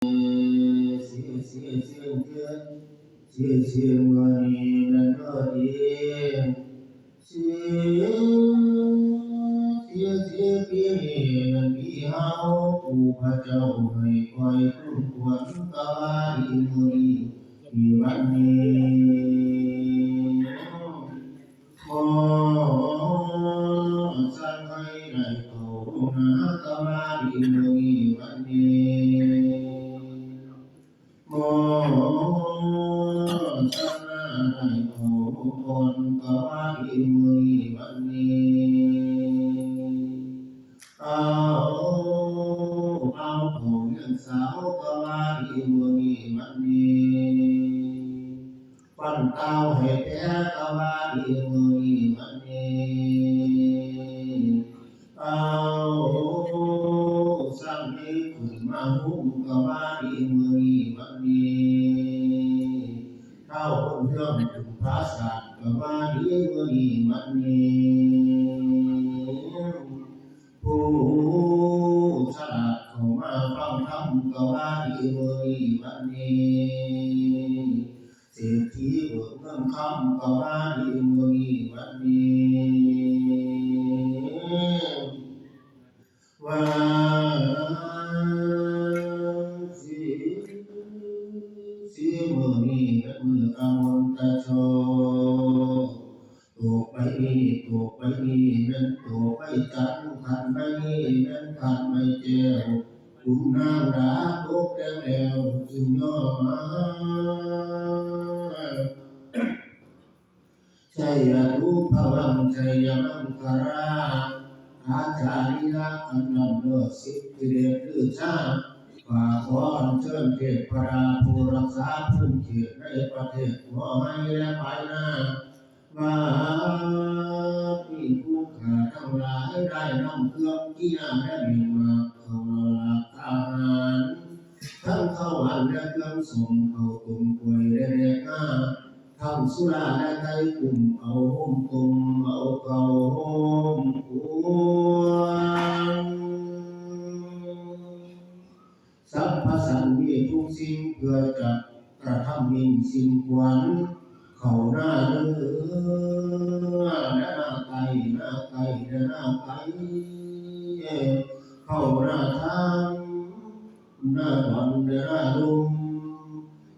ເຊ ເຊ ເຊ ມື້ນີ້ແມ່ນມື້ດີ ເຊ ເຊ ເຊ ປີນີ້ແມ່ນປີເຮົາ ຜູ້ພະເຈົ້າໃຫ້ຂ້ອຍຄຸ້ມຄວນ ກະວ່າດີມື້ນີ້ ດີວັນນີ້ ຂໍສັງໃຫ້ໄດ້ເຂົ້າໂຮງນາ ກະວ່າດີມື້ນີ້ວັນນີ້ ຂໍສັງນາໄດ້ເຂົ້າໂຮງບ່ອນ ກະວ່າດີມື້ນີ້ວັນນີ້ ເອົາ ເອົາເຂົ້າຮຽນສາວ ກະວ່າດີມື້ນີ້ວັນນີ້ ປັນເຕົ້າໃຫ້ແຕ່ ກະວ່າດີມື້ນີ້ວັນນີ້ ເອົາ ສ້າງໃຫ້ຂຶ້ນມາໂຮມ ກະວ່າດີມື້ນີ້ວັນນີ້ ທ້າວຄົນເຮືອງຂຶ້ນຜາສາດ ກະວ່າດີມື້ນີ້ວັນນີ້ ຜູ້ສະຫຼາດເຂົ້າມາຟັງທຳ ກະວ່າດີມື້ນີ້ວັນນີ້ ເສດຖີເບີກເງິນຄຳ ກະວ່າດີມື້ນີ້ວັນນີ້ ວ່າຊິ ຊິມື້ນີ້ແມ່ນມື້ກະມົນຕະໂຊ ໂຕໄປນີ້ ໂຕໄປນີ້ແມ່ນໂຕໄປຈັນ ຂັນໄມ້ນີ້ແມ່ນຂັນໄມ້ແກ້ວ ຂຸນນາງດາຕົກແຕ່ງແລ້ວຈຶ່ງຍໍມາ ໄຊຍະຕຸພະວັງ ໄຊຍະມັງຄະລາ ອາຈາລິຍະອັນລ້ຳເລີດ ສິດທິເດດລືຊາ ຂ້າຂໍອັນເຊີນເທບພະດາ ຜູ້ຮັກສາພູມເຂດໃນປະເທດ ຫົວໄຮ່ ແລະ ປາຍນາ ວ່າມີຜູ້ຂ້າທັງຫຼາຍ ໄດ້ນຳເຄື່ອງກິນຍາ ແລະ ເມນໝາກ ເຂົ້າເຫຼົ້າຫຼາກອາຫານ ທັງເຂົ້າຫວານ ແລະ ເຄື່ອງສົ້ມ ເຂົ້າຕົ້ມ ກ້ວຍ ແລະ ແດກງາ ທັງສຸລາ ແລະ ໄກ່ກຸ້ມ ເອົາໂຮມຕົ້ມ ເອົາເຂົ້າໂຮມກົວນ ສັບພະສັນມີທຸກສິ່ງ ເພື່ອຈະກະທຳມິ່ງສິ່ງຄວນ ເຂົ້ານາເນື້ອ ແລະ ນາໄກ່ ນາໄກ່ ແລະ ນາໄກ່ ເຂົ້ານາທາມ ນາດອນ ນາດົງ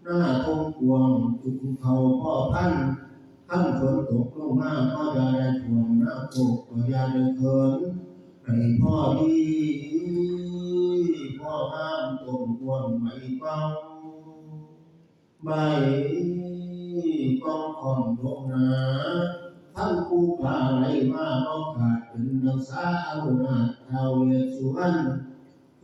ນາທົ່ງກວ້າງ ຈຸ່ມເຂົ້າພໍພັນ ຄັນຝົນຕົກລົງມາກໍຢ່າໄດ້ຖ້ວມ ນາໂຄກກໍຢ່າໄດ້ເຂີນ ໃຫ້ພໍດີພໍງາມ ຕົ້ນກວມໃບກອງ ໃບກອງຂອງດົງນາ ທັງປູປາໄຫຼມາບໍ່ຂາດ ເປັນດັ່ງສາອະນຸນາດ ທ້າວເວດສຸວັນ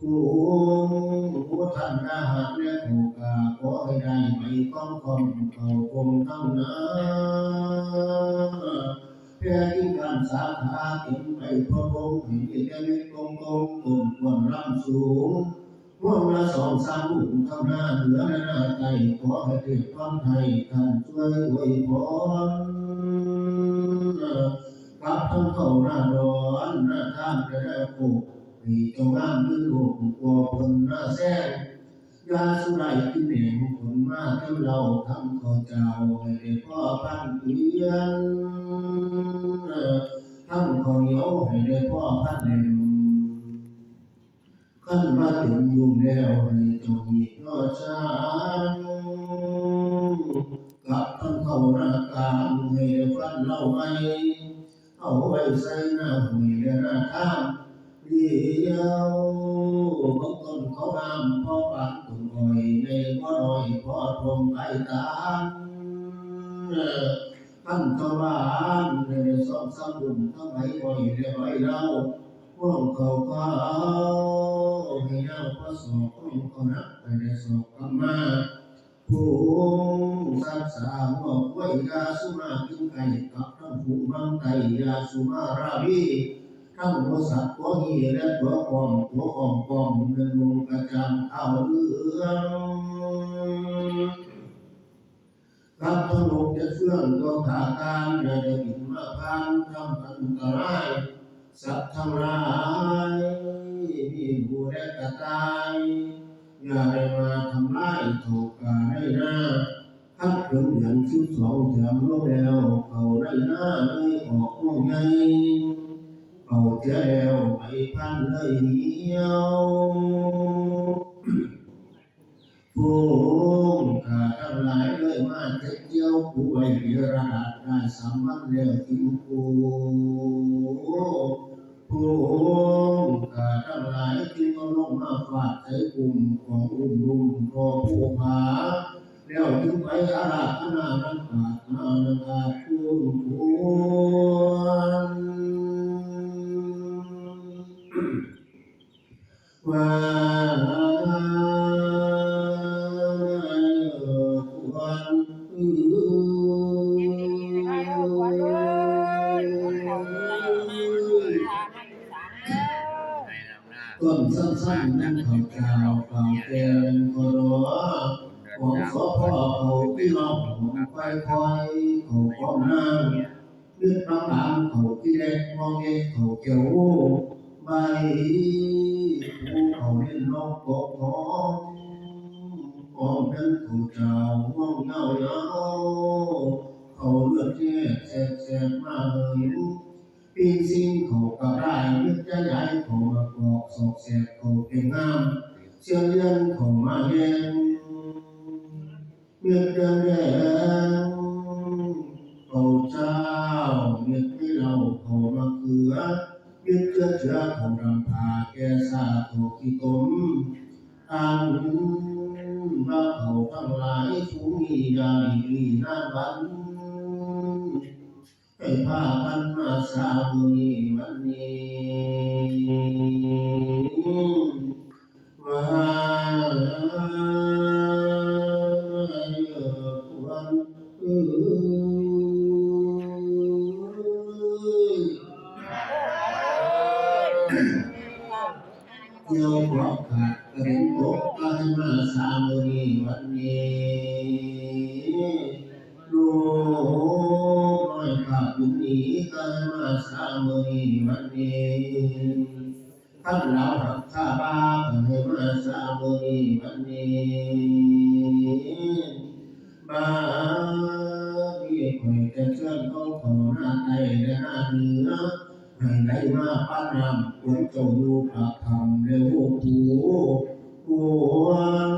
ຜູ້ທ່ານອາຫານແລະເຂົ້າກາ ຂໍໃຫ້ໄດ້ໃບກອງຂອງເຂົ້າຄົງທັງນາ ແຜ່ກິ່ງກ້ານສາຂາເຕັມໃບໂພດົງ ໃຫ້ມີແຕ່ເມັດກົງໆ ຕົ້ນກວ້າງລຳສູງ ຮວມລະສອງສາມລູກ ທັງນາເໜືອ ແລະ ນາໃຕ້ ຂໍໃຫ້ເທບພອນໄທທ່ານຊ່ວຍອວຍພອນ ກັບທັງເຂົ້ານາດອນ ນາທາມ ແລະ ນາໂຄກ ໃຫ້ເຈົ້າງາມມີໂລກ ກວ່າເພິ່ນນາແຊງ ຢ່າສຸໄລກິນແໜງ ຜົນມາເຕັມເຫຼົ່າ ທັງເຂົ້າເຈົ້າ ໃຫ້ໄດ້ພໍພັນເກືອນ ທັງເຂົ້າໜຽວ ໃຫ້ໄດ້ພໍພັນແໜງ ຄັນວ່າເຕັມຢູ່ແລ້ວ ໃຫ້ເຈົ້າຮີບຍໍຊານ ກັບທັງເຂົ້ານາກາງ ໃຫ້ໄດ້ຟັນເຫຼົ່າໃໝ່ ເອົາໄວ້ໃສ່ນາຫ້ວຍ ແລະ ນາທາງ ດຽວເບິ່ງຕົ້ນເຂົ້າງາມ ພໍປານຕົ້ນອ້ອຍ ໃຫຍ່ບໍ່ນ້ອຍ ພໍຖ້ວມປາຍຕານ ຄັນເຂົ້າຫວານ ໃຫ້ໄດ້ສອງສາມລຸ້ມ ທັງໃບອ້ອຍ ແລະ ໃບເຫຼົ້າ ຮວມເຂົ້າຂາວ ໃຫ້ຍາວພໍສອກ ຮວມເຂົ້າໜັກ ໃຫ້ໄດ້ສອກກຳມາ ຜູ້ສັດສາຫົວຄວາຍ ຢ່າສຸມາກິນໄກ່ ກັບທັງຜູ້ມັງໄຕ ຢ່າສຸມາລາວີ ທັງຫົວສັດຕົວຮີ ແລະ ຕົວກອງ ຕົວອອງກອງ ເປັນນຸ່ງກະຈ່າງຂາວເຫຼືອງ ກັບທັງນົກເຈັດເຟືອງ ຕົວຂ້າການ ຢ່າໄດ້ບິນມາຜ່ານ ທຳອັນຕະລາຍ ສັດທັງຫຼາຍ ມີໜູ ແລະ ກະຕ່າຍ ຢ່າໄດ້ມາທຳລາຍເຂົ້າກາໄນນາ. ຄັນເຖິງເດືອນສິບສອງແຖມລົງແລ້ວ ເຂົ້າໄນນາເລີຍອອກຮວງໃຫຍ່ ເຂົ້າເສຍແລ້ວໃບພັນເລີຍຫ່ຽວ. ໂພງຂ້າທັງຫຼາຍເລີຍມາເກັບກ່ຽວ ປູໄວ້ເດລະດາດໄດ້ສາມວັນແລ້ວຈຶ່ງໂກ. ໂພງຂ້າທັງຫຼາຍຈຶ່ງເອົາລົງມາຟາດໃສ່ກຸ່ມຂອງອຸ້ມລຸມພໍ່ພູຜາ ແລ້ວຈຶ່ງໄປອາລາທະນານຳປາດມານຳອາດຄູນຄວນ. ວ່າ ຕົ້ນຊ້ຳໆນັ້ນເຂົ້າເຈົ້າ ເຂົ້າແກ່ນກໍລໍ ຂອງສອພເຂົ້າທີ່ລອງຂອງໄຟຄອຍ ເຂົ້າຂອງນາງ ເງືອດບາງໆ ເຂົ້າທີ່ແລກ ງອແງເຂົ້າແກ້ວ ໃບພູເຂົ້າເຫຼັ້ນນອກກອກຫອມ ຫອມເພິ່ນເຂົ້າເຈົ້າ ງອງເຫງົາເຫງົາ ເຂົ້າເລືອດແຍກແສບໆ ມາເຫີຍ ປີນຊິງເຂົ້າກັບລາຍ ເງືອດຈະຢາຍເຂົ້າມາກອກ ສອກແສກເຂົ້າເປັນງາມ ສຽງລຽນເຂົ້າມາແຮງ ເມັດແດງໆ ເຂົ້າເຈົ້າ ເມັດໄມ້ເຫຼົ້າ ເຂົ້າມະເຂືອ ເມັດເຈືອເຈືອ ເຂົ້າດຳຜາ ແກ່ຊາ ເຂົ້າຂີ້ຕົມ ອັນວ່າເຂົ້າທັງຫຼາຍ ທຸງນີ້ຢ່າຫຼີກຫຼີນານວັນ ໃຫ້ພາກັນມາສາມື້ນີ້ວັນນີ້ ວ່າ ກ່ຽວກັບຂາດກະເດັນຕົກ ກະໃຫ້ມາສາມື້ນີ້ວັນນີ້ ລູກນ້ອຍຂາດບຸນນີ້ ກະໃຫ້ມາສາມື້ນີ້ວັນນີ້ ຄັນລາວຮັກຄາບາ ກະໃຫ້ມາສາມື້ນີ້ວັນນີ້ ບາດນີ້ຂ້ອຍຈະເຊີນເອົາເຂົ້າໜ້າໃຕ້ ແລະ ໜ້າເໜືອ ໃຫ້ໄຫຼມາປານນ້ຳ ຂວັນເຈົ້າຢູ່ປາກຖ້ຳແລະໂຮພູ ຂວັນ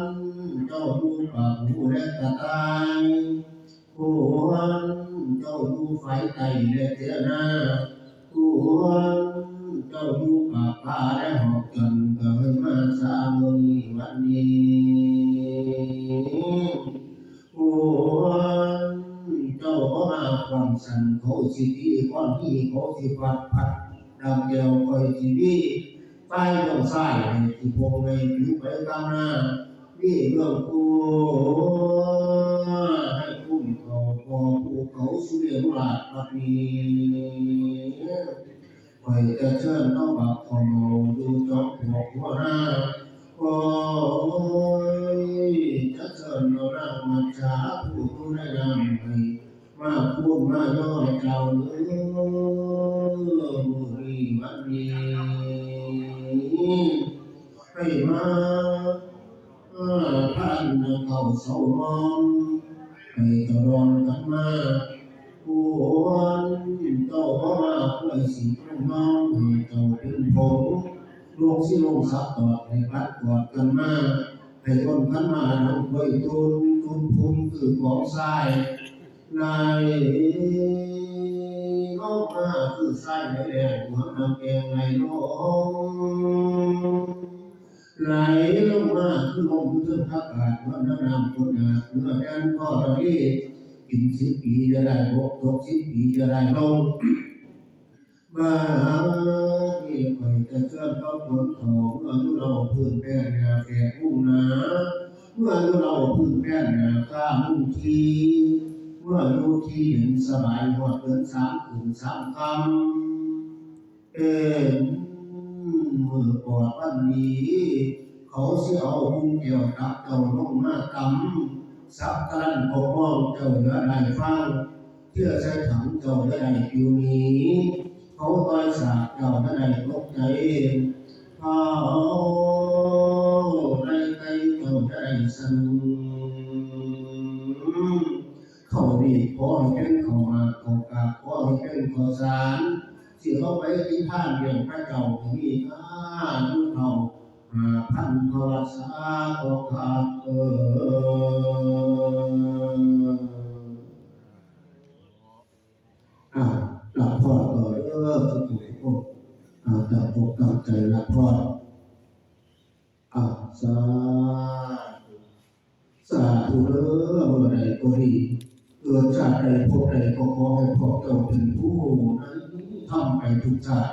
ເຈົ້າຢູ່ປາກຫູແລະກະຕ່າຍ ຂວັນເຈົ້າຢູ່ຝ່າຍໃຕ້ແລະເຈຍນາ ຂວັນເຈົ້າຢູ່ປາກຜາແລະຫອກຈັນ ກະໃຫ້ມາສາມື້ນີ້ວັນນີ້ ໂອ້ຍ ເຈົ້າບໍ່ມາຄວາມສັນເຂົາຊິຕີຄວາມດີເຂົາຊິຟາດພັດ ດາບແກ້ວຂ້ອຍຊິມີ ປາຍເບື້ອງຊ້າຍໃຫ້ທີ່ພວກໃຫຍ່ຖືໄປກາງໜ້າ ມີເບື້ອງຂວາໃຫ້ກຸ້ມເຂົ້າພໍ່ພູເຂົາສຸເມລຸລາດບັດນີ້ ຂ້ອຍຈະເຊີນເອົາບັກເຂົ້າເໝົາຢູ່ຈອມພວກຫົວໜ້າ ຂ້ອຍຈະເຊີນເອົານາງມັດສາຜູ້ຢູ່ໃນນ້ຳໃຫ້ມາຄູນມາຍໍເຈົ້າເດີ ມື້ນີ້ວັນນີ້ ໃຫ້ມາ ພາກັນເຂົ້າເຊົານອນ ໃຫ້ຕະລອນກັນມາ ຄວນເຈົ້າບໍ່ມາ ຄວນຊິລົງນອນ ໃຫ້ເຈົ້າເປັນຜົງ ລູກຊິລົງສັບຕອດ ໃຫ້ກັດກອດກັນມາ ໃຫ້ຕົ້ນຂັນໝາກດັງຄວາຍຕຸນ ຕຸນພຸ່ນຄືກອງຊາຍ ໄຫຼລົງມາຄືຊາຍໃນແລ້ງ ເໝືອນນ້ຳແອງໄຫຼລົງ ໄຫຼລົງມາຄືລົມຢູ່ເທິງອາກາດ ເໝືອນນ້ຳຝົນໜາກເໜືອແຜ່ນທໍລະນີ ກິນສິບປີຢ່າໄດ້ບົກ ຕົກສິບປີຢ່າໄດ້ລົງ ບາດນີ້ຂ້ອຍຈະເຊີນເອົາຄົນເຖົ້າ ເມືອຢູ່ເຫຼົ່າພື້ນແປ້ນຫຍ້າແຂກມຸງໜາ ເມືອຢູ່ເຫຼົ່າພື້ນແປ້ນຫຍ້າຄາມຸງທີ ເມືອຢູ່ທີ່ເຢັນສະບາຍ ຮອດເດືອນສາມຄືນສາມຄ່ຳ ເປັນມື້ປອດວັນດີ ເຂົາຊິເອົາບຸ້ງແກ້ວຕັກເຈົ້າລົງມາຕຳ ສັກກະລັນກໍມອງເຈົ້າຢ່າໄດ້ຟັງ ເທໃສ່ຖັງເຈົ້າຢ່າໄດ້ປິວໜີ ເຂົາຕ່ອຍສາກເຈົ້າຢ່າໄດ້ຕົກໃຈ ເຂົາໄລ່ໄກ່ ເຂົ້ານີ້ຂໍໃຫ້ເປັນເຂົ້າໝາກເຂົ້າກາບ ຂໍໃຫ້ເປັນເຂົ້າສານ ທີ່ເຮົາໄປກິນທານລ້ຽງພະເຈົ້າ ໃຫ້ມີອາຍຸເທົ່າຫ້າພັນພະວັດສາ ຂໍຄາບເອີ. ອ້າວ ຮັບພອນຕໍ່ເດີທຸກຄົນ. ອ້າວ ຕັ້ງອົກຕັ້ງໃຈຮັບພອນ. ອ້າວ ສາທຸ ສາທຸເດີ. ເມື່ອໃດກໍດີ ເກີດຊາດໃດພົບໃດ ກໍຂໍໃຫ້ພວກເຈົ້າເປັນຜູ້ຮູ້ໃນທຳໄປທຸກຊາດ.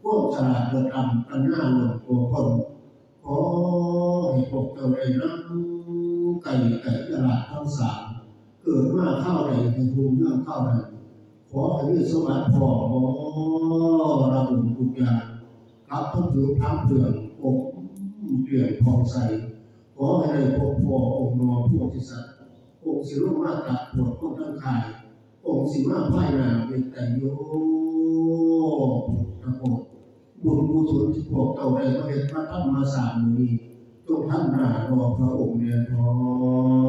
ຄວາມສະຫຼາດເລີດລ້ຳ ປັນຍາລ້ນກວ່າຄົນ. ຂໍໃຫ້ພວກເຈົ້າໄດ້ນຳໄກ່ໄກ່ອາລາດທັງສາມ ເກີດມາຄາວໃດໃຫ້ຮຸ່ງເຮືອງຄາວນັ້ນ. ຂໍໃຫ້ມີສົມບັດພ້ອມບໍລະບູນທຸກຢ່າງ ກັບທັງຜິວທັງເຄື່ອງ ອົບເປື້ອນຜ່ອງໃສ. ຂໍໃຫ້ໄດ້ພົບພໍ້ອົງໜໍໂພທິສັດ ອົງຊິລົງມາຕັດພວກຄົນທັງຂາຍ ອົງຊິມາພາຍໜ້າເມດໄຕໂຍ ພຸດທະໂຄດ. ບຸນກຸສົນທີ່ພວກເຈົ້າໄດ້ມາເຮັດມາທຳມາສ້າງມື້ນີ້ ຈົ່ງທຳໜ້າຕໍ່ພະອົງແດ່ເທີ້ນ.